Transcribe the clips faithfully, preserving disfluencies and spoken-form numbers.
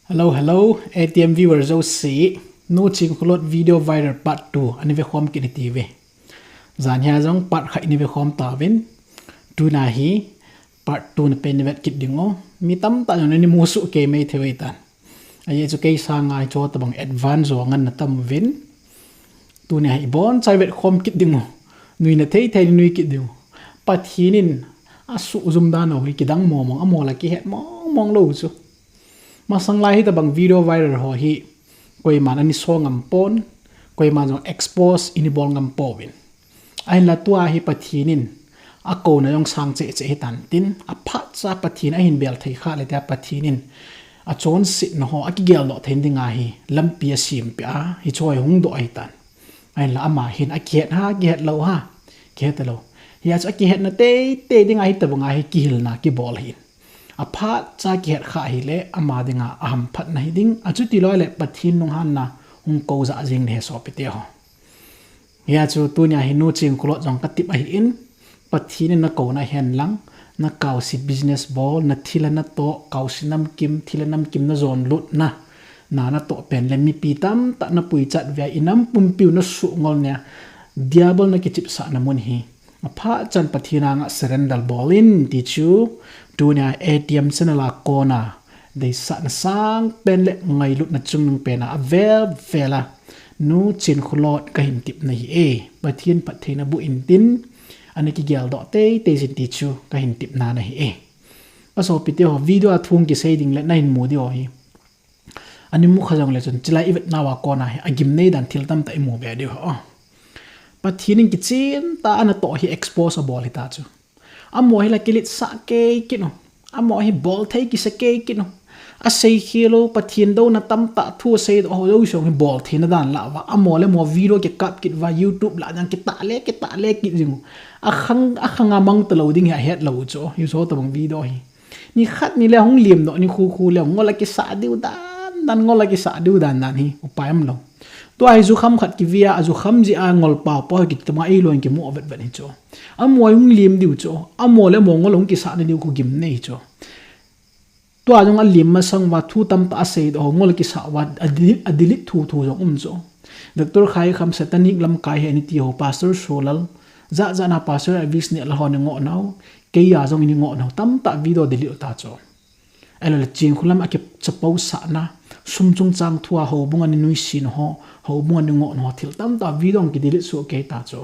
Hello, hello, A T M viewer jouse, Nu Chingkholot video viral part two, ani ve khom kit ni ti ve. Jan hia jong part khat ni ve khom ta vin. Tuna hi part two na pen ni vet kit ding o. Mi tamtah jong ni mu su ke mai thei tan. Aye chu kei sanga hi chu tabang advance jo ngan na tam vin. Tuni hi bon chai vet khom kit ding o. Nui na thei thei nui kit ding o. Pathin in a su zum dan o hi kidang mong mong a mo la kihet mong mong lo chu. Masang lai hi tabang video viral ho hi koiman ani so ngam pon, koiman jong expose ini bol ngam po vin. Ahin la tua hi Pathin in a kona jong sang che che hi tan tin, a phat cha Pathin a hin bel thei kha le tia Pathin in a chon sit na ho a kigel lo thei ding a hi lampi a sim pi a hi choi hung do hi tan. Ahin la ama hin a kihet ha, kihet lo ha, kihet lo. Hi a chu a kihet na te te ding a hi tabang a hi kihil na kibol hin. A phat cha kihet kha hi le ama ding a a ham phat na hi ding a chu ti lo le Pathin nung han na hung ko za jing le so pi te ho. Hi a chu tuni a hi Nu Chingkholot jong ka tip a hi in, Pathin in na ko na hen lang, na kau si business bol, na thil a na to, kau si nam kim, thil a nam kim na zon lut na, na na to pen le mipi tamtah na pui chat ve a i nam pumpiu na su ngol ne, diabol na kichip sa na mun hi. A phat chan Pathin a nga surrender bol in ti chu, tuni a A T M channel a kona, Deisah na sang pen le ngailut na chungnung pen a, a vel vel a Nu Chingkholot ka hin tip na hi e. Pathin phat thei na bu in tin, ani kigel do te te sin ti chu ka hin tip na na hi e. A so pi te ho video a thung kisei ding le na hin mu di ho hi. Ani mu kha jong le chun chilai i vet na wa kona hi a gim nei dan thil tamtah i mu be di ho. Pathin in kichin ta ana to hi expose a bol hi ta chu. Amo hi la kilit sa kei kit u. Amo hi bol thei kisa kei kit u. A sei khel u Pathin do na tamtah thu a sei do ho lo song hi bol thei na dan la va. Amo le mo video ki kap kit va YouTube la jang ki ta le ki ta le kit jing u. A khang a khang a mang ta lo ding hi a het lo u chu. Hi so tabang video hi. Ni khat ni le hung lim do ni khu khu le ngol a ki sa diu dan dan ngol a ki sa diu dan dan hi. Upai am lo. Tua hi zu kham khat ki via a zu kham ji a ngol pau pau ki tama ei lo in ki mo vet vet hi chu. Amo hung lim diu chu, amo le mo ngol hung kisah na diu khu gim nei chu. Tua jong a lim masang va thu tamtah a sei do ho ngol kisah va a delete, a delete thu thu jong um chu. Doctor Khai Kham satanic lam kai he ni ti ho Pastor Solal. Za za na Pastor Elvis ne la ho ni ngo nau. Kei a jong ni ngo nau tamtah video delete ta chu. Elo le Chingkholam a ki chapo sa na. Sum chung chang thu a ho bung ani nui sin ho. Ho bung ani ngo nau thil tamtah video ki delete su kei ta chu.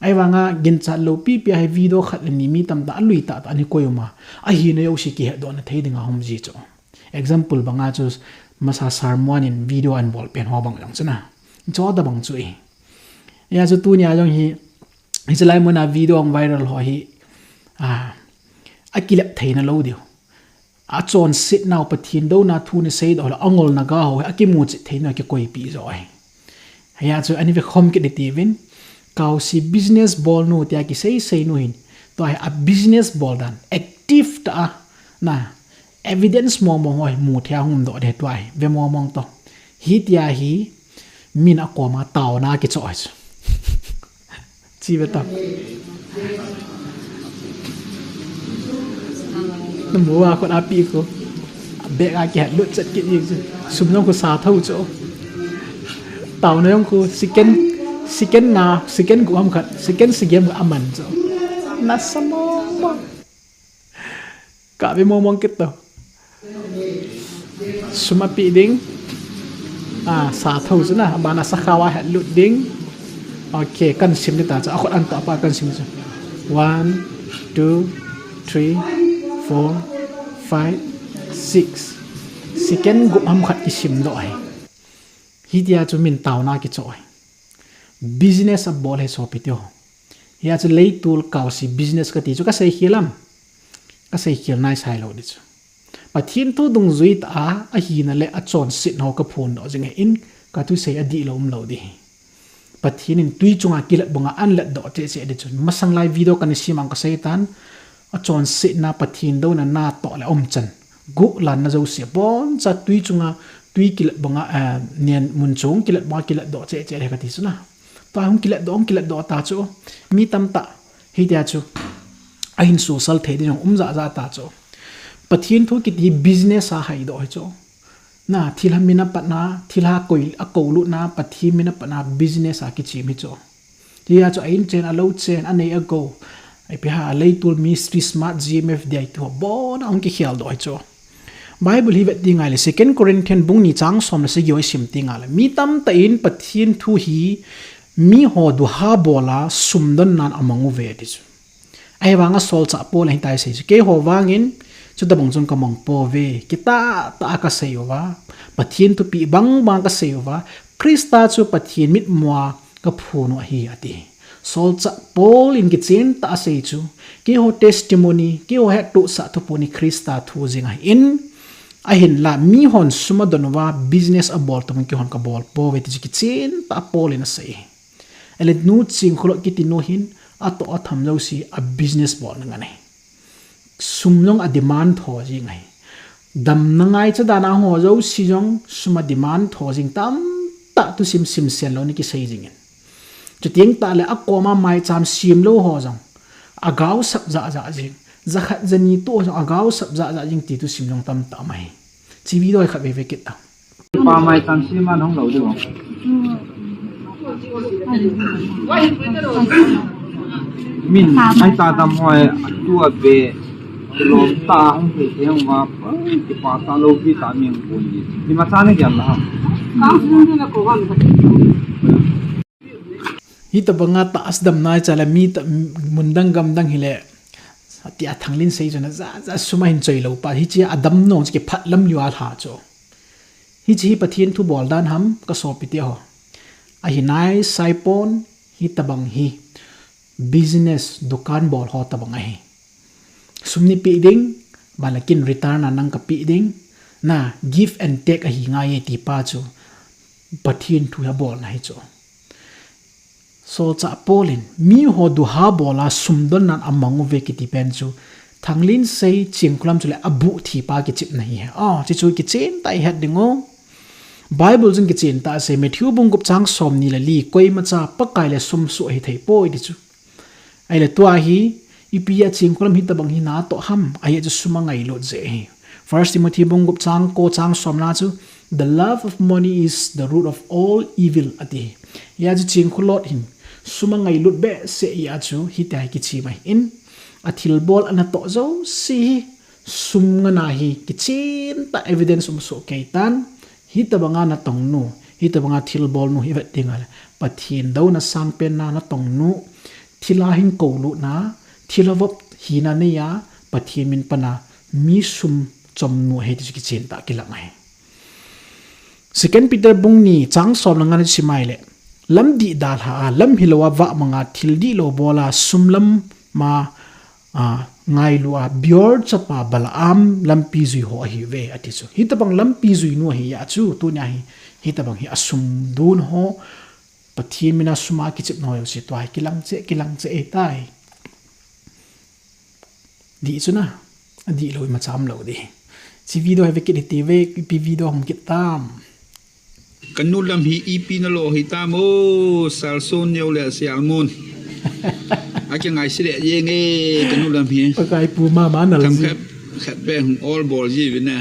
Ahivanga ginchat lo pipi a hi video khat le ni mi tamtah a lui tah tah ni koi uma. Ahi na yo si kihet do na thei ding a hom ji chu. Example banga chu masa sermon in video an bol pen ho bang jong chu na. Chu ta bang chu e. Ya chu tuni a jong hi, hi chu lai mun a video ang viral ho hi. A, a kilep thei na lo diu. A chon sit nau Pathin do na thu ni sei do la angol na ga ho a ki mu chit thei na ki koi pi zo ai. Hia chu ani ve khom kit ni ti vin. Kau si business bol nu tia ki sei sei nu hin. To ai a business bol dan active ta a na evidence mo mo ho mu thia hum do de to ai ve mo mong to. Hi tia hi min a koma tau na ki cho ai chu. Chi ve ta. Na mu a khut a pi khu. Bek a ki hat lut chat ki i chu. Sum jong khu sa thau chu. Tau na jong khu second, second nga, second guam khat, second si game a man chu. Na sa mo mo. Ka ve mo mong kit to. Sum a pi ding. A, sa thau chu na, bana sa khawa hat lut ding. Ok, kan sim ni ta chu. A khut an to pa kan sim chu. One, two, three, four, five, six. Second gup ham khat ki sim do ai. Hi tia chu min tau na ki cho ai. Business a bol he so pi tio. Hia chu leitul kau si business ka ti chu ka sei khilam. Ka sei khil nai sai lo di chu. Pathin thu dung zui ta a, a hi na le a chon sit ho ka phun do jing he in ka thu sei a di lo um lo di hi. Pathin in tui chunga kilat bunga an lat do che che di chu. Masang lai video ka ni simang ka sei tan a chon sit na Pathin do na na to le om chan. Gu lan na zo se bon cha tui chunga tui kilat bunga, eh, nian mun chung kilat bunga kilat do che che le ka ti chu na. Tua hung kilat do, hung kilat do ta chu. Mi tam ta. Hi tia chu. A hin su sal thei ding um za za ta chu. Pathin thu kiti business a hai do hi chu. Na, thilha min a patna, thilha koi, a kolutna, Pathen min a patna business a kichim hi chu. Tia chu a in chen, a lou chen, a nei a gou. Ipi ham, a lei tul mi street smart G M F D I tu ho bon a hung kikhel doh hi chu. Bible hi vet ding ahile, Second Corinthians bung ni chang som le sagi ho i sim ding ahile, mi tamtah in Pathen thu hi mi ho duha bol a sum don nan a mang uve ti chu. Ahivanga solchah Paul in hitia asei chu, keiho vangin, chutabang chun ka mang pouve, kitah tah a ka sei uva, Pathen thupeh bang bang ka sei uva, Christa chu Pathen mitmu a ka phun u ahi, ati. Solchah Paul in kichen tah a asei chu, keiho testimony, keiho hettohsah thuphon hi Christa thu jeng ahin, ahinla, mihon sum a don uva, business a bol tabang keihon ka bol pouve, ti chu kichen tah a Paul in asei. Ahile nu Chingkhulot kiti nu hin, atoh atham jouse a business bolna ngen ahi. Sum jong a demand tho jing ahi. Damna ngaicha dan a ho jouse jong sum a demand tho jing, tamtah thusim simsen lou in kisei jing in. Chuteng tahle akoma maicham sem lou ho jong, a gaosap jahjah jing, jakhat jani toh jong a gaosap jahjah jing ti thusim jong tamtah um ahi. Chi video khat veve kit a. Pa maicham sem a nahung lou diu. Min, ai ta dam hoi, tu a be, lom ta, hung pe te hung va, ai, kipa ta lou pi ta min pun di. Di ma cha ni kiam la ha. Hitabanga tahsa damna i chale mi ta, mundang gamdang hile, tia Thanglinsei chun aja, ja sum ahin choi lou pa, hiche a damna chu kiphat lam liu a lha chu. Hiche hi Pathen thu bol dan ham ka sopite ho. Ahi nai saipon hitabang hi business dukan bol ho tabang ahi. Sum nei pe ding, bang le kin return a nang ka pe ding, na give and take ahi ngai e ti pa chu Pathen thu hi abolna hi chu. Solchah Paul in, miho duha bol a sum don nan amang uve kiti pen chu, Thanglinsei Chingkhulam chule abuh thi pa kichepna hi ahi. Ah, hichu kichen tah a ihet ding u. Bible chun kichen tah a asei, Matthew bung gup chang som ni le li, koima cha Pakai le sum soh ahi thei poi ti chu. Ahile tua hi, ipi a Chingkhulam hitabang hi natoh ham, ahi chu sum angailut jeh ahi. First Timothy bung gup chang ko chang somna chu, "The love of money is the root of all evil," ati. Hia chu Chingkhulot hin, sum angailut behseh hia chu, hitia hi kichim ahin, athilbol anatoh jouse hi, sum ngana hi, kichen tah evidence um soh kei tan, hitabanga natong nu, hitabanga thilbol nu hi vet ding ahile, Pathen douna sangpen na natong nu, thilha hin kolutna, thilha vop hina nei a, Pathen min pan a, mi sum chom nu ahi ti chu kichen tah a kilang ahi. Second Peter bung ni chang som le nga na chu sim ahile, lam dih dalha a, lam hilou a vah mang a, thil dihlou bol a, sum lam ma, a, ngailu a, Beor chapa Balaam lampi jui ho ahiuve, ati chu. Hitabang lampi jui nu ahi a chu, tunia hi, hitabang hi asum dun ho, Pathen min a sum a kichepna ho jouse tua hi kilang cheh, kilang cheh ahitai. Dih chu na, adihlou imacha umlou ding. Hiche video hi ve kit hite ve, ipi video hung kit tam. Ka nu lam hi ipi nalo hitam o, Salson neo le Salmon. Akingaisih le jeng e, ka nu lam hi. Pakai pu mama nal ji. Khat, khat ve hung ol bol ji ve na.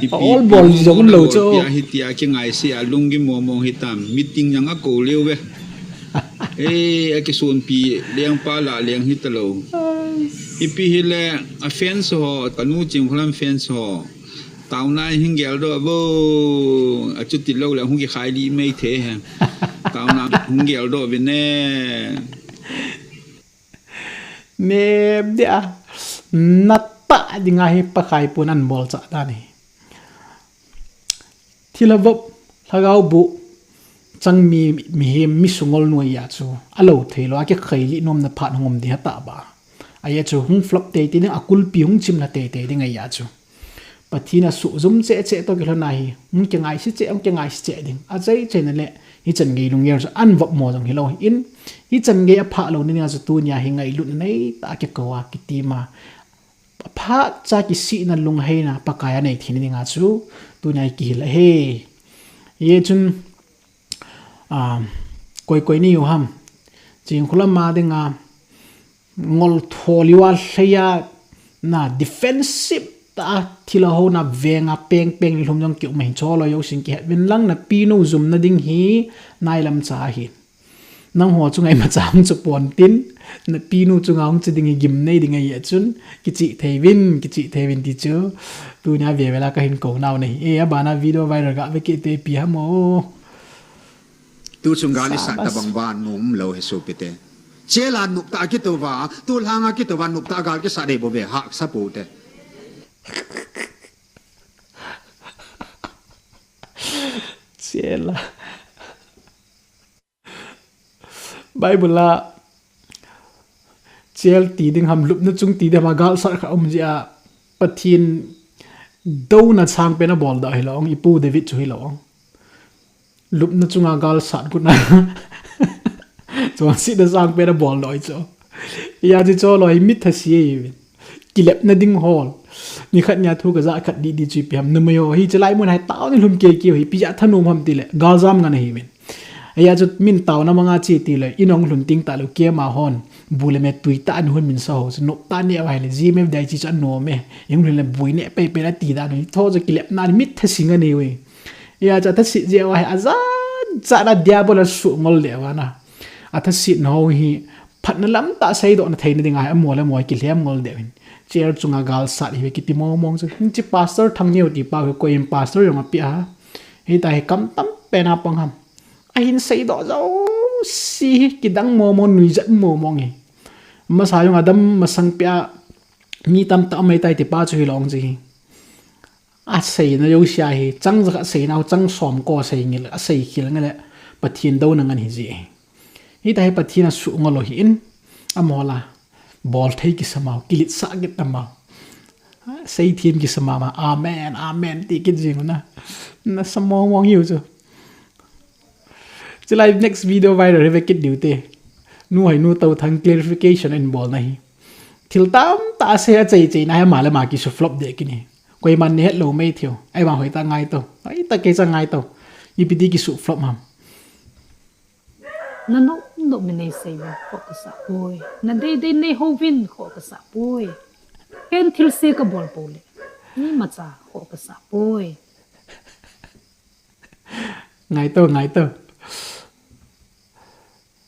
Ipi, ol bol ji jong umlou chu. Pia hitia kingaisih a lunggim mong mong hitam. Meeting jong akou leu ve. E, akisonpi lengpa lah leng hitalou. Ipi hile, a fans ho, ka nu Chingkhulam fans ho. Taona hin geldoh vo. Achuti lou le hung kikhai lih mai thei e. Taona hung geldoh ve ne. Nep dia. Natah dinga hi Pakai pun abolchah dan ahi. Thilha vop, lhagao boh, chang mi, mihem, mi sungol nu ahi a chu. Alou theilou, akikhai lih nomna phat hung um ding ahi tah ba. Ahi a chu hung flop teitei ding, akulpi hung chimlha teitei ding ahi a chu. Pathen a suhjum cheh cheh toh kilhon a hi, hung kingaisih cheh, hung kingaisih cheh ding. Achai chaina le, hichan gei lunggel chu an vop mo jong hilou hin, hichan gei aphah louna dinga chu tunia hi ngailutna neitah a kikou a, kitim a. Aphat cha kisihna lungheina Pakai a nei theina dinga chu, tunia hi kihil ahi. Hichun, a, koi koi nei u ham. Chingkhulam a dinga, ngol tho liu a lhei a, na defensive ta thil a hona venga peng peng ni lhum jong kium ahin, cholo jousen kihet uvin lang, napinu jumna ding hi nailam cha ahi. Nangho chunga imacha hung chu pon tin, napinu chunga hung chu ding hi gimnei ding ahi a chun, kichih thei uvin, kichih thei uvin ti chu tunia vevela kahin kou nau ahi. E, abana video viral gave kit te ipi ham o. Tu chung gal isat tabang va nom lou hi sopite. Chela nop tah a kitouva, tu lhanga kitouva nop tah a gal kisat dei bou ve, hahsa pou te. Chela. Bible a chel ti ding ham, lupna chung ti ding ham, a galsat khat um jeh a Pathen douna sangpen abol doh hilou ong, ipu David chu hilou ong. Lupna chunga galsat got na. Chonsetna sangpen abol doh hi chu. Hijeh chun cholo hi mitthase ahi. Kilepna ding hol. Nikhat nia thu kajah khat didi chu ipi ham, numei ho hi chulai mun a hi tao ni lhum kei kei hi, ipi jeh a thanom ham tile, galjam ngen ahiuvin. Hijeh chun min taona manga che tile, in ong lhun teng tahlou camp a hon bu le me tui tah a ana hon min sa ho chu nop tah neh uva ahile, G M F D I chi chu anom e, in lhun le boi neh pei pei le ati dan u hi, tho chu kilepna ni, mitthase ngen ahiuve. Hijeh chun athaset jeh uva hi ajat jat a diabol asuh ngol deh uva na. Athasetna ho hi phatna lam tah seidohna theina dinga hi amo le amo kilhem ngol deh uvin. Chair chunga galsat hi ve kiti mong mong chu. Hiche pastor Thangneo ti pa hi koiyin pastor jong ape a. Hitia hi kam tam pen a pang ham. Ahin seidoh jouse hi kidang mong mong, nuijat mong mong hi. Masa jong adam masang peh a mi tamtah um ahitai ti pa chu hilou ong chu hi. Aseina jouse a hi, chang jakhat seina u, chang som ko asei ngil, asei khel ngil le, Pathen douna ngen ahi jeh ahi. Hitia hi Pathen asuh ngol u ahin, amaho la, bol thei kisa mau, kiletsah kit ta mau. Seithem kisa mama, amen, amen, ti kit jing u na. Nasa mong mong hiu chu. Chulai next video viral hi ve kit diu te. Nu Hoinu Touthang clarification in bolna hi. Thil tamtah asei achai chai na hi ama le ama kisu flop deh kit in. Koiman nahet lou maithei u. Ahivang hoitah ngaito. Hoitah kei cha ngaito. Ipi ti kisu flop ham. Nanop nop in neisei uvin, khoh kasah poi. Nadei dei neiho uvin, khoh kasah poi. Ken thilse kabol pou le, imacha khoh kasah poi. Ngaito, ngaito.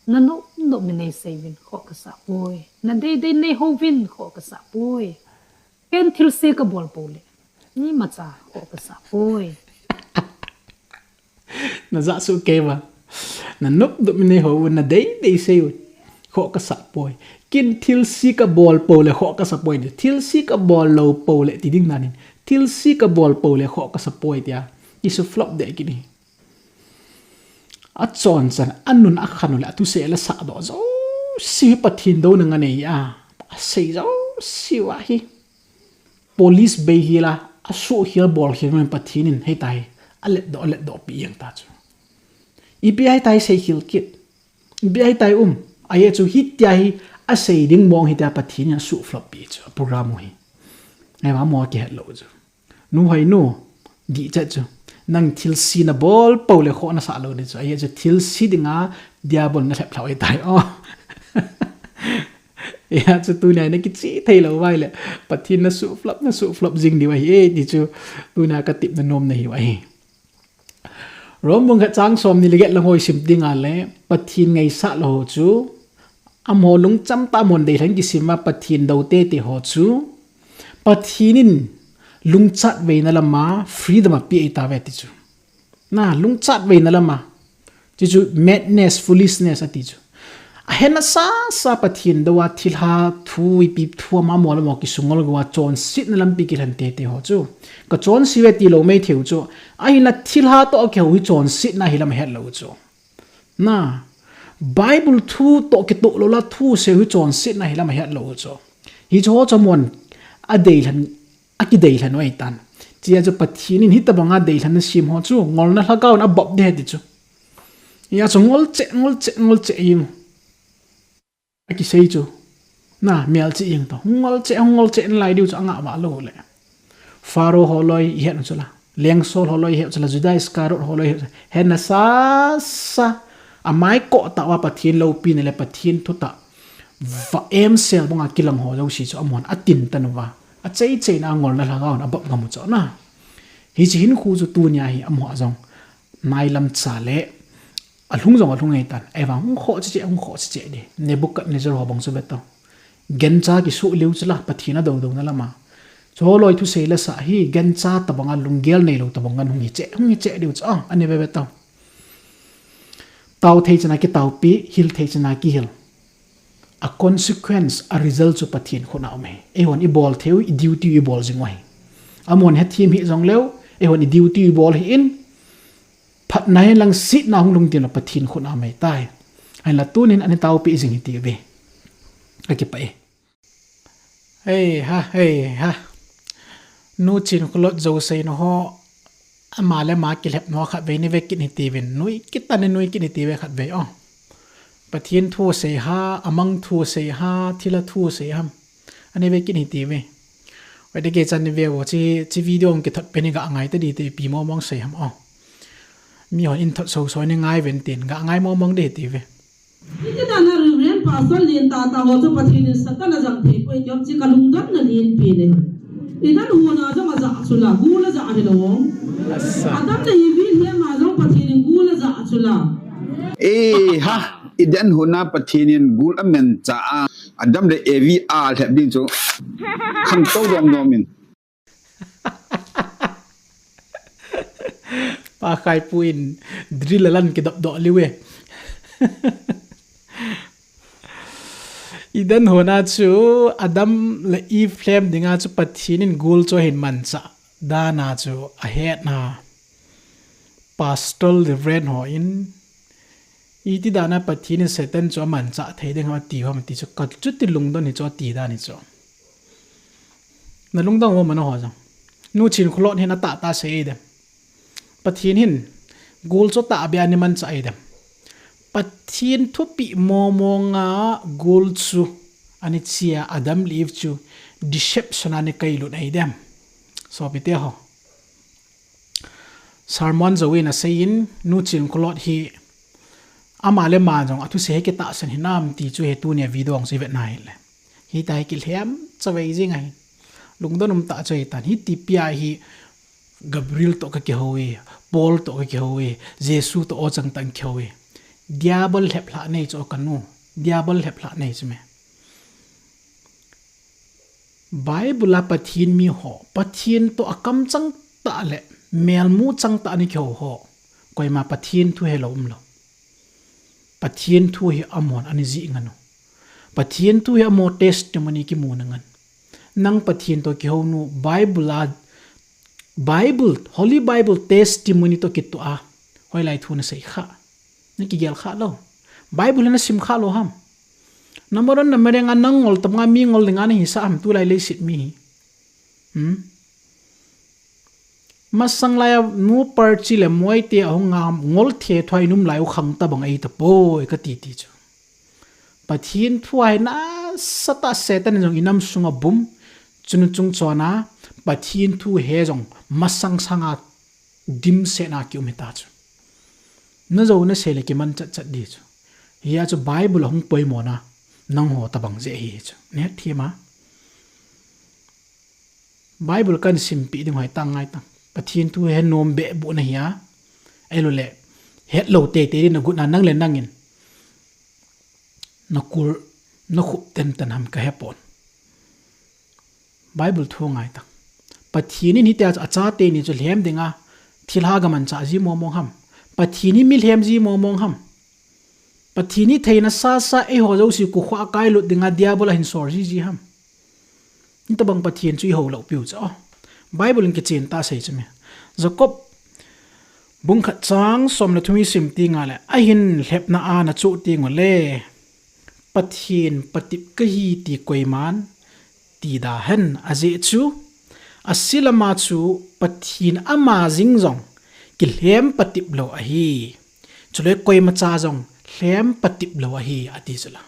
Nanop nop in neisei uvin, khoh kasah poi. Nadei dei neiho uvin, khoh kasah poi. Ken thilse kabol pou le, imacha khoh kasah poi. Najah suh kei uva. Nanop nop in neiho uvin, nadei dei sei uvin, khoh kasah poi. Ken thilse kabol pou le khoh kasah poi. Thilse kabol lou pou le ti ding dan in, thilse kabol pou le khoh kasah poi tia kisu flop deh kit in. Achon chan, anun akhan u le, athusei le asahdoh jouse hi Pathen douna ngen ahi a. Asei jouse uva hi polish bei hel a, asuh hel bol hel in Pathen in hitia hi aletdoh, aletdoh pi jeng ta chu. Ipi hitia hi sei khel kit. Ipi hitia hi um. Ajeh chu hitia hi asei ding mong hitia Pathen in asu flop pi chu, program u hi. Ahivang amaho kihet lou chu. Nu Hoinu, dih chet chu. Nang thilse nabol pou le khoh nasah lou ding chu. Ajeh chu thilse dinga diabol nalhep lhah ahitai o. Hijeh chun tunia nakichih thei lou uva ahile, Pathen nasuh flop, nasuh flop jing diu ahi e ti chu tunia katepna nom nahiu ahi. Rom bung khat chang somni le get lang ho isim teng le, Pathen ngaisah lou ho chu, amaho lungcham tah a amahon deilhen kisem a Pathen dou tete ho chu, Pathen in lungchat veina lama freedom apeh ahi tauve ti chu. Na, lungchat veina lama. Chuchu madness, foolishness ati chu. Ahetna sasa Pathen dou a thilha thu ipi thu ama mol amo kisungol gou a chonsetna lampi kilhen tete ho chu. Kachonse uve tilou maithei u chu. Ahinla thilha toh kihou hi chonsetna hilam ahet lou u chu. Na, Bible thu toh kitoh lou la thusei u hi chonsetna hilam ahet lou u chu. Hiche ho chu amahon adeilhen, akideilhen u ahitan. Chuche chu Pathen in hitobanga deilhen nasem ho chu ngolna lhagao in abop ding ahi ti chu. Hijeh chun ngol cheh, ngol cheh, ngol cheh jeng u. Akisei chu. Na, melchih jeng toh. Ngol cheh, ngol cheh nalai diu chu angah vah lou le. Pharaoh holoi ihet u chu la. Lengsol holoi ihet u chu la. Judas Iscariot holoi ihet u chu. Hetna sasa. Amai koh tah uva Pathen loupina le Pathen thutah va emsel banga kilang ho jouse chu amahon atin tan uva. Achei cheina ngolna lhagao in abap ngam u chu na. Hiche hinkho chu tunia hi amaho jong nailam cha le alhung jong alhung ahitan. Ahivang hung khoh cheh cheh, hung khoh cheh cheh ding. Nebuchadnezzar ho bang chu ve tao. Gancha kisuh leu chu la, Pathen adou douna lama. Chu holoi thusei la sa hi, gancha tabanga lunggel neilou tabang ngan hung hi cheh, hung hi cheh diu chu, ah, ani ve ve tao. Tao thei chana kitaopi, hil thei chana kihil. A consequence, a result chu Pathen khut a um ahi. Eihon ibol theiu, i duty u ibol jing u ahi. Amahon hethem hih jongleu, eihon i duty u ibol hih in, phatna hen lang sihna hung lhung ding la Pathen khut a um ahitai. Ahinla tunin ana taopi jing hite ve. Kakipah e. Hei ha, hei ha. Nu Chinkholot jou seina ho, ama le ama kilhepna ho khatvei nei ve kit hite uvin. Nui kit tan, nui kit hite uve khatvei o. Pathen thu sei ham, amang thu sei ham, thilha thu sei ham. Anei ve kit hite uve. Hoi de, kei chan nei ve o, hiche, hiche video hung kithot pen hi ga ngai ta ding hite, ipi mong mong sei ham o. Mihon in thot soso nei ngai uvin tin, ga ngai mong mong ding hite uve. Hiti dan a Reverend Pastor Lentah tah ho chu Pathen in Satan ajam thei poi ti chu kalungdonna lenpen ahi. Eden hon a jong ajah chu la, gul ajah hilou. Adam le Evi lhem a jong Pathen in gul ajah chu la. E ha, Eden hon a Pathen in gul amanchah a, Adam le Evi alhep ding chu khangtou dom dom in. Pa Khaipu in drill alan kidop doh liu e. Eden hon a chu Adam le Eve lhem dinga chu Pathen in gul chu ahin manchah dan a chu ahetna. Pastor Reverend hon iti dan a Pathen in Satan chu amanchah thei ding ham ati ham ti chu, ka chuti lungdon hi chu ati dan hi chu. Na lungdon mo mana ho jong. Nu Chinkholot hin atah tah sei dem. Pathen hin gul chu atah beh a nei manchah dem. Pathen thupeh mong mong a gul chu anei chia, Adam le Eve chu deception a anei kailut dem. Sopite ho. Sermon jouvin asei in, Nu Chinkholot hi ama le ama jong athusei hi kitahsan hinam ti chu hi tunia video hung chu ivet na hile. Hitia hi kilhem chavei jing ahi. Lungdon um tah chu ahitan, hiti pia hi Gabriel toh kakihou e, Paul toh kakihou e, Jesu toh o chang tah in kihou e. Diabol lheplhah nei chu o kanu. Diabol lheplhah nei chu me. Bible a Pathen mi ho, Pathen toh akam chang tah le melmu chang tah a anei kihou ho, koima Pathen thu helou umlou. Pathen thu hi amahon anei jih ngan u. Pathen thu hi amaho testimony kimu na ngan. Nang Pathen toh kihou nu Bible a, Bible, Holy Bible testimony toh kitoh a, hoilai thu nasei kha. Na kigel kha lou. Bible hi nasim kha lou ham. Number one, number nga nang ngol tam nga mi ngol dinga nahisah ham tulai leiset mi hi. Hmm? Masang laiya nu parchi le moite ahung ngam ngol thethua inum lai u khang tabang eita poi kati ti chu. Pathen thu a hi nasatah Satan in jong inam sunga bum, chunu chung chona, Pathen thu he jong masang sanga dimset na kium hita chu. Najou nasei le kiman chat chat di chu. Hia chu Bible ahung poimo na, nangho tabang jeh ahi chu. Nahet thim a. Bible kan simpi ding hoi tang ngai tang. Pathen thu he nom beh bu nahi a. Ahilou le, hetlou teitei di nagot na nang le nangin. Nakul, nakhup tenten ham kahepon. Bible thu ngai tang. Pathen in hitia chu achate ni chu lhem dinga thilha ga manchah ji mong mong ham. Pathen hi mi lhem ji mong mong ham. Pathen hi theina sasa eiho jouse kukhuh a kailut dinga Diabol ahin sol jiji ham. Hitabang Pathen chu ihou lou piu chu. Bible in kichen tah sei chu me. Jacob bung khat chang som le thum isim tengle, ahin lhepna a nachoh tengule, Pathen patep kahi ti koiman ti da hen, ajeh chu, ase lama chu Pathen ama jeng jong kilhem patep lou ahi. Chule koimacha jong lhem patep lou ahi, ati chu la.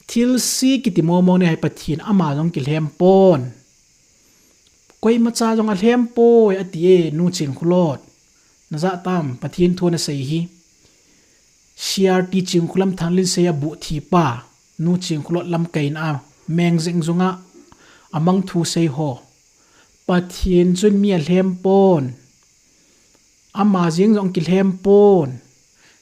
Thilse kiti mong mong ni hi Pathen ama jong kilhem pon. Koimacha jong alhem poi, ati e, Nu Chingkhulot. Najah tam, Pathen thu nasei hi. C R T Chingkhulam Thanglinsei a buh thipa, Nu Chingkhulot lamkaina a, Mengjeng jung a, Amang thu sei ho. Pathen chun mi alhem pon. Ama jeng jong kilhem pon.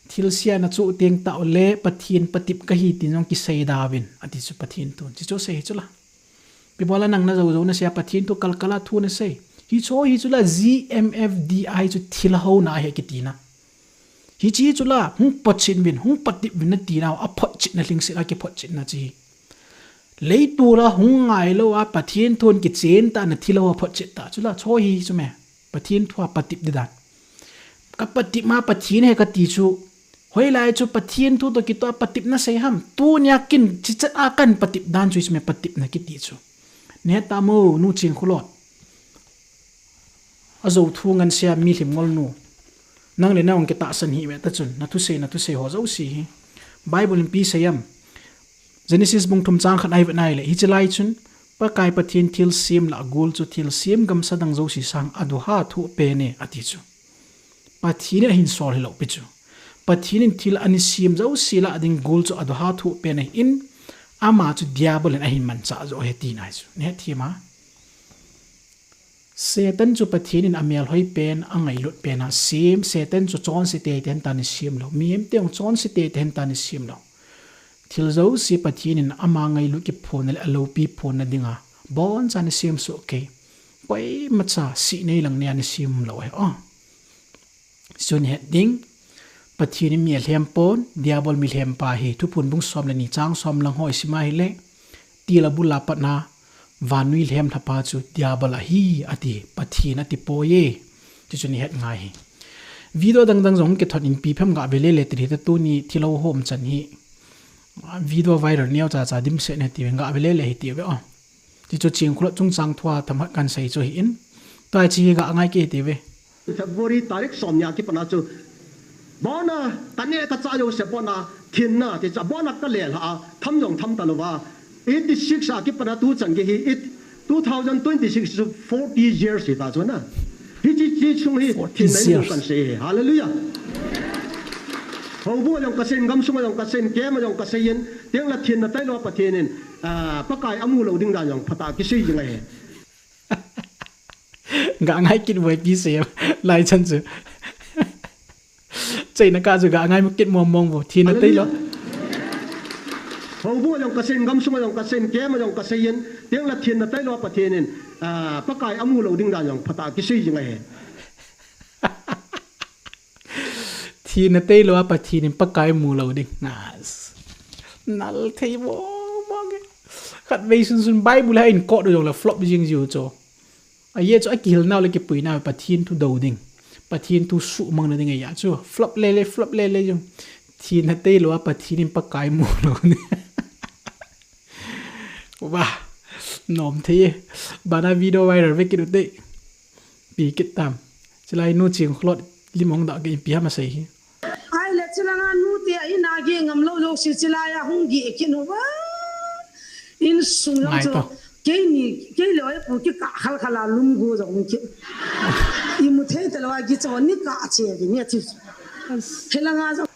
Thilse a nachoh teng tah uleh Pathen patep kahi tin jong kisei da uvin. Ati chu Pathen thun. Hichu sei hichu la. Ipi bola nang najou jou nasei a Pathen thu kalkal a thu nasei. Hichu hichu la G M F D I chu thil houna ahi kiti na. Hichu hichu la hung photchet uvin, hung patep uvin nati nau, aphotchetna lhingset a kiphotchetna chu hi. Leiset a hung ngailou a Pathen thun kichen tah na thil ho aphotchet tah chu la chu hi chu me. Pathen thu a patep di dan. Ka patep ma Pathen he kati chu. Hoilai chu Pathen thu toh kitoh a patep nasei ham. Tunia kin chichat a kan patep dan chu hi chu me patepna kiti chu. Nahet tam u, Nu Chingkhulot. Ajou thu ngan sei a mi lhim ngol nu. Nang le nang kitahsan hih ve ta chun, nathusei, nathusei ho jouse hi. Bible in ipi sei ham. Genesis bung thum chang khat a ivet nai le, hiche lai chun, Pakai Pathen thilsem lah gul chu thilsem gamsa dang jouse sang aduha thoh pen e, ati chu. Pathen in ahin sol hilou pi chu. Pathen in thil ana sem jouse lah ding gul chu aduha thoh pen ahin, ama chu Diabol in ahin manchah joh e tina chu. Nahet thei ma. Satan chu Pathen in amel hoi pen, angailut pen a sem, Satan chu chonse teitei hen tia ana sem lou. Mihem te jong chonse teitei hen tia ana sem lou. Thil jouse Pathen in ama ngailut kiphonna le aloupi phonna dinga boncha ana sem soh kei. Koima cha sih nei lang nei ana sem lou ahi. Oh. Chun het ding, Pathen in mi alhem pon, Diabol mi lhem pa ahi. Thuphon bung som le ni chang som lang ho isim a hile, til abul a pat na, vannoi lhem lhapa chu Diabol ahi, ati, Pathen ati poi e. Chuchu nahet ngai hi. Video dang dang jong kithot in ipi phem gah ve le le ti hita tuni thilou ho umchan hi. Video viral neo cha cha dimset ne ti ve gah ve le le hi ti ve o. Tichu Chingkhulot chungchang thua themkhat kan sei chu ahin. Tua hiche hi gah ngai kit hite ve. February tarik som ni a kipat na chu. Abona, kane kachah jouse abona, thinna, tichu abona kalelha a, tham jong tham talouva. Eighty six a kipat na tuchan gei hi, it, two thousand twenty six chu forty years hita chu na. Hiche, hiche chung hi, forty years. Thinna hi kan sei hi. Hallelujah. Houbung a jong kasei in, gamsung a jong kasei in, camp a jong kasei in, tengle thinna tailou a Pathen in, ah, Pakai amu lou ding dan jong phatah a kisei jing ahi. Gah ngai kit uve ipi sei, lai chan chu. Cheina kah chu gah ngai kit mong mong uve, thinna tailou. Hallelujah. Houbung a jong kasei in, gamsung a jong kasei in, camp a jong kasei in, tengle thinna tailou a Pathen in, ah, Pakai amu lou ding dan jong phatah a kisei jing ahi. Thinna tailou a Pathen in Pakai mu lou ding. Nas. Nal thei mong mong e. Khatvei sunsun Bible a hin quote jongle flop jing jiu chu. Ajeh chu akihil nau le kipui nau Pathen thu dou ding. Pathen thu suhmang na ding ahi chu. Flop le le, flop le le jong. Thinna tailou a Pathen in Pakai mu lou ding. Wah. Nom thei e. Abana video viral ve kit ute. Ipi kit tam. Chulai Nu Chingkhulot lim hung dah kei ipi ham asei hi. Ahile chulanga nute a in a geh ngam lou jouse chulai a hung geh kit uva. Insung jong chu. Ngai to. Keini, kei le oipu kikah khal khal a lum gu jong um kit. Imu thei talou a geh chu ni kah che geh ni a chi. As. Helanga jong.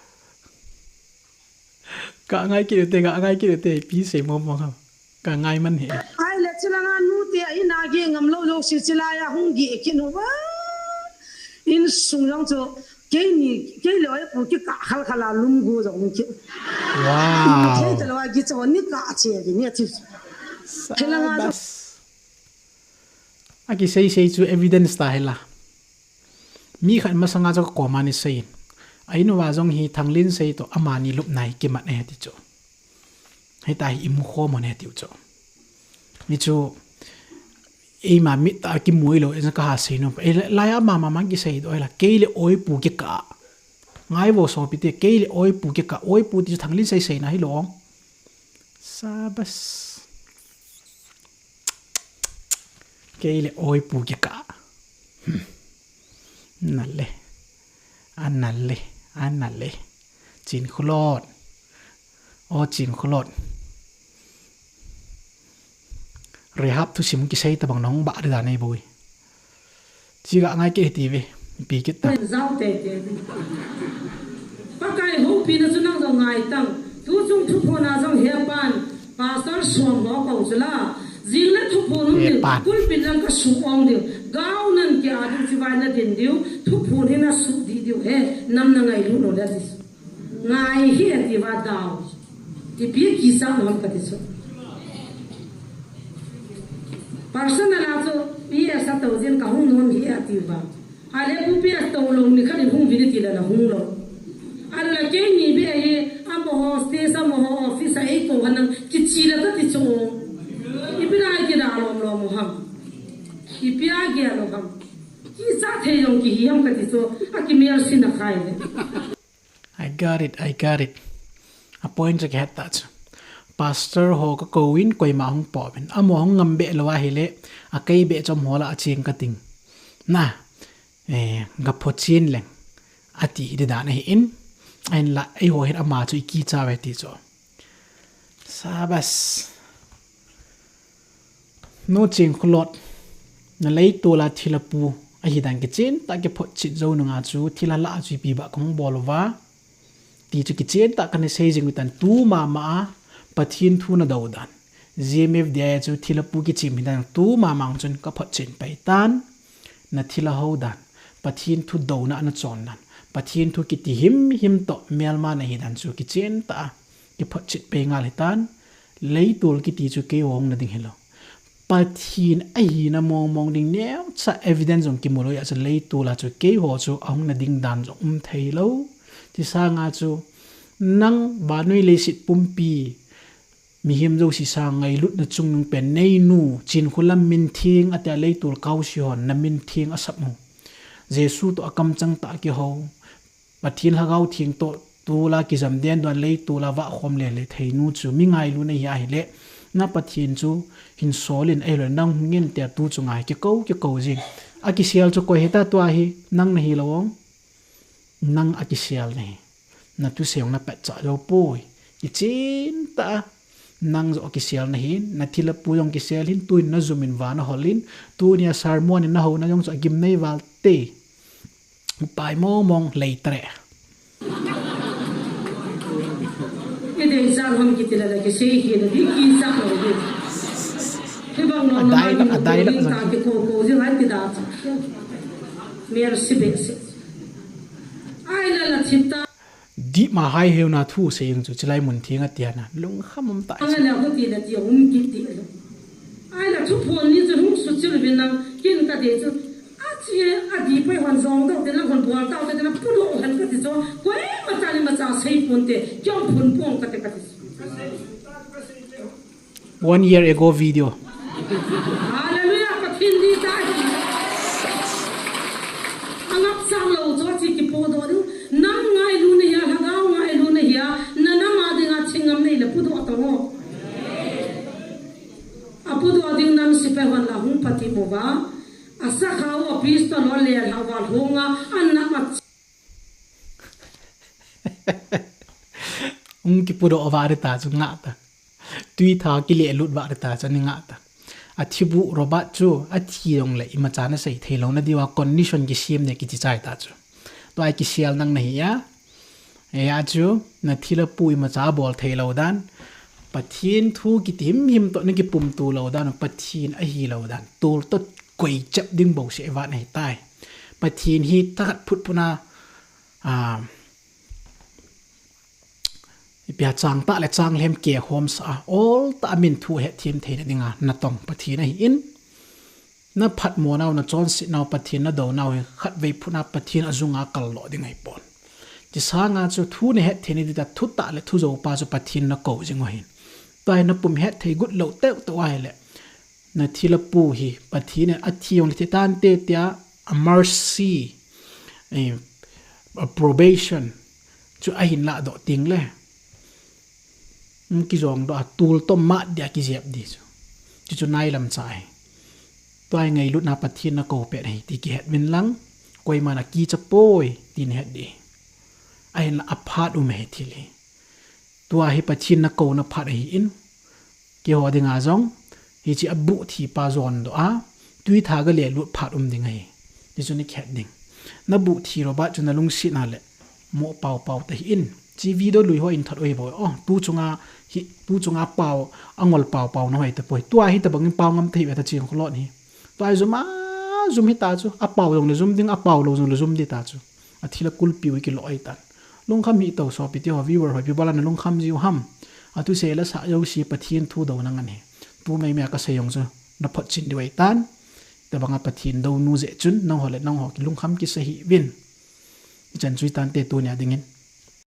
Gah ngai kit ute, gah ngai kit ute, ipi sei mong mong ham. Gah ngai man hi. Ahile chulanga nute a in a geh ngam lou jouse chulai a hung geh kit uva. Insung jong chu keini, kei le oipu kikah khal khal a lum gu jong um kit. Wow. Imu thei talou a geh chu ni kah che geh ni a chi. Helanga jong. Sabas. Akisei sei chu evidence ta hila. Mi khat masanga chu kakoma ni sei in. A in uva jong hi Thanglinsei toh amani lupna hi kimat ahi ti chu. Hita hi imu khom un ahi tiu chu. Mi chu eima mit tah a kimu ilou, ejeh a kaha sei nom. Ei, lai a mama mang kisei doh ila, kei le oipu kikah. Ngai vo sopite, kei le oipu kikah. Oipu ti chu Thanglinsei seina hilou. Sabas. Kei le oipu kikah. Hmm. Nal e. Anal e. Anal e. Chingkhulot. O Chingkhulot. Rehab thusim kisei tabang nahung bah ding dan nei boi. Chi gah ngai kit hite ve. Ipi kit tam. Pakai houpina chu nang jong ngai tang. Tuchung thuphon a jong hepan. Pastor Suang ho kou chu la. Jing le thuphon um diu, pulpit lang ka su ong diu. Gao nan ke a diu, chivai na din diu, thuphon hi na su di diu, he, nam na ngailut lou le ti. Ngai hi ati va dau. Ipi kisa lou ham kati chu. Personal a chu, P S a tou jin ka hung nom hi ati va. Ale pu P S tou lou ni khat in hung vin ti la na hung lou. Ala kei ni be hi, amaho station, amaho office a ei kou hanang kichi la kati chu. Ipi na ki da lom lom ham. Ipi a ge lou ham. Kisa thei lou ki hi ham kati chu. A ki mer sin na khai le. I got it, I got it. A point chu ka het ta chu. Pastor ho ka kou in koima hung po vin. Amaho hung ngam be lou a hile, a kei be chom ho la a ching ka ting. Na, eh, ga pho chin leng. Ati di dan ahi in. Ahin la, ei ho hin ama chu i kicha ve ti chu. Sabas. Nu Chingkhulot, na leitol a thilha pu ahi dan kichen tah kiphotchet jou nunga chu thilha lah a chu ipi ba kong bol uva. Ti chu kichen tah kana sei jing u tan tu mama a Pathen thu na do dan. G M F D I a chu thilha pu kichim hi dan tu mama chun ka photchen pai tan. Na thilha ho dan. Pathen thu dona na chon dan. Pathen thu kiti him him to melma na hi dan chu kichen tah a kiphotchet pai ngal hi tan. Leitol kiti chu kei hong na ding hilou. Pathen ahina mong mong ding neocha evidence jong kimu lou a chu leitol a chu kei ho chu ahung na ding dan jong um thei lou. Ti sanga chu nang vannoi leiset pumpi mihem jouse sang ngailutna chungnung pen neinu Chinkholam min theng atia leitol kausi hon na min theng asap u. Jesu to akamchang tah a kihou. Pathen Lhagao Theng to tol a kijam den dan leitol a vah khom le le theinu chu mi ngailutna hi ahile, na Pathen chu hin sol in ahilou nang hung in tia tu chu ngai kikou kikou jing. A kisel chu koi hita tua hi, nang na hilou ong. Nang a kisel na hi. Na thusei ong na petcha jou poi. Kichen tah a nang jo kisel na hi, na thilha pu jong kisel hin, tuin na jum in van a hol in, tunia sermon in na houna jong chu agim nei val te. Upai mong mong lei tre. Kidei sa hom kiti la la kisei hi la di kisa lo di. Kibang lo na adai la, adai la, ta ki ko ko jing hai ti da. Mer si be si. Ai la la thip ta. Di ma hai heu na thu sei jong chu chilai mun theng a tia na. Lungkham um ta. Anga la ko ti la ti um kiti lo. Ai la thuphon ni chu hung su chil vin lang kin ka de chu. A chi a di pai hon jong do te na hon bol ta te na pu lo han ka ti chu. Koima cha ni ma cha sei pon te. Kyong phun pon ka te ka ti. One year ago video. Hallelujah, Pathen di tai. Angap sang lo chu chi kipu do du. Nang ngailutna hia, Lhagao ngailutna hia, na nam a dinga thingam nei le pu do ta mo. A pu do ding nam sipai hon la hung pati mo va. A sakha u a pistol ho le hla va hunga, an na ma. Hung kipu do va ri ta chu nga ta. Tui tha kile lut va ri ta chu ni nga ta. A thi bu Robert chu a thi jong le imacha na sei thei lo na diu a condition kisem ne kichi chai ta chu. Tua kisel nang na hi a. E a chu, na thilha pu imacha bol thei lo dan. Pathen thu kiti him him to na kipum tu lo dan, Pathen ahi lo dan. Tol to koi chep ding bo se va na hi tai. Pathen hi takat phut phuna, a, ipi a chang tah le chang lhem ke hom sa a, ol tah a min thu hetthem theina dinga na tong Pathen ahi in, na phatmo nau, na chonset nau, Pathen na do nau hi khatvei phut na Pathen a jung a kal lo ding ahi pon. Chi sanga chu thu na hetthei na di ta, thu tah le thu jo pa chu Pathen na ko jing u ahin. Tua hi na pum hetthei gut lo teu teu ahile. Na thilha pu hi, Pathen in a thi jong le thi tan te tia, a mercy, eh, a probation chu ahin lah doh ting le. Hmm, kijong doh a tol to mat dia kijep di chu. Chu chu nai lam cha hi. Tua hi ngailutna Pathen na ko pet hi ti kihet min lang. Koima na kicha poi ti na het di. Ahin la a phat um hi thil hi. Tua hi Pathen na ko na phat ahi in. Keiho dinga jong, hichi a buh thi pa jon doh a, tui tha ga le lut phat um ding ahi. Ti chu ni khet ding. Na buh thi Robert chu na lungset na le, mo pau pau ta hi in. Chi video lui ho in that oi bo. Oh, pu chunga hi, pu chunga pau, angol pau pau na hoi ta poi. Tua hi ta bangin pau ngam ta hi ve ta ching kholon hi. Tua hi zum a, zum hi ta chu. A pau jong le zum ding, a pau lo jong le zum di ta chu. A thila kulpi u ki lo ai tan. Lungkham hi to sopi ti ho viewer hoi pi bala na lungkham jiu ham. A tu se la sa yo si Pathian thu do na ngan hi. Tu mai mai ka se yong chu. Na phot chin di wai tan. Ta banga Pathian do nu je chun, nang ho le nang ho ki lungkham ki sa hi vin. Chan chui tan te tu nia dingin.